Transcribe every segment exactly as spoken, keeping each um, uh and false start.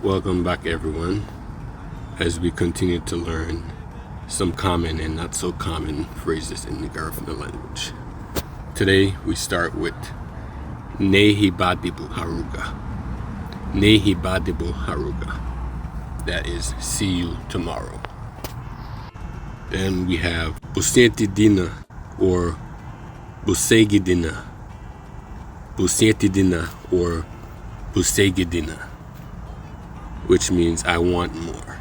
Welcome back, everyone, as we continue to learn some common and not so common phrases in the Garifuna language. Today, we start with Nehibadibu haruga. Nehibadibu haruga. That is, see you tomorrow. Then we have Busiñeti dina or Busegi dina. Busiñeti dina or Busegi dina, which means I want more.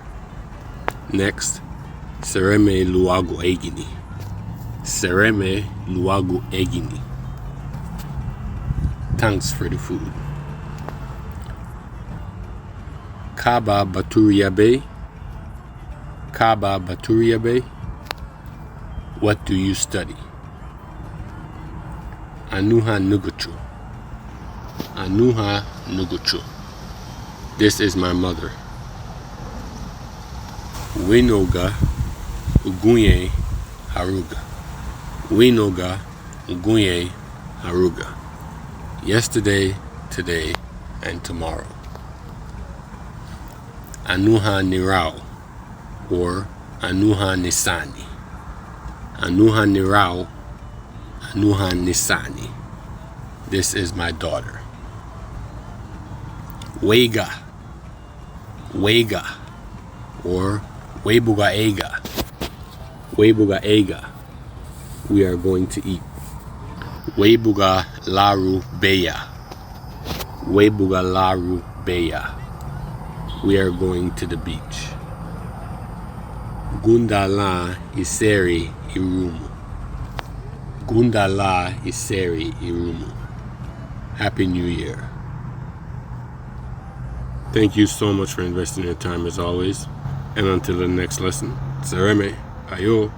Next, Sereme luagu eigini. Sereme luagu eigini. Thanks for the food. Kaba baturiabei. Kaba baturiabei. What do you study? Anuha nuguchu. Anuha nuguchu. This is my mother. Winoga uguñe haruga. Winoga uguñe haruga. Yesterday, today, and tomorrow. Anuha nirau or anuha nisani. Anuha nirau, anuha nisani. This is my daughter. Weiga. Weiga. Or weibuga eiga. Weibuga eiga. We are going to eat. Weibuga laru beya. Weibuga laru beya. We are going to the beach. Gunda la iseri irumu. Gunda la iseri irumu. Happy New Year. Thank you so much for investing your time as always. And until the next lesson, Sereme, ayo.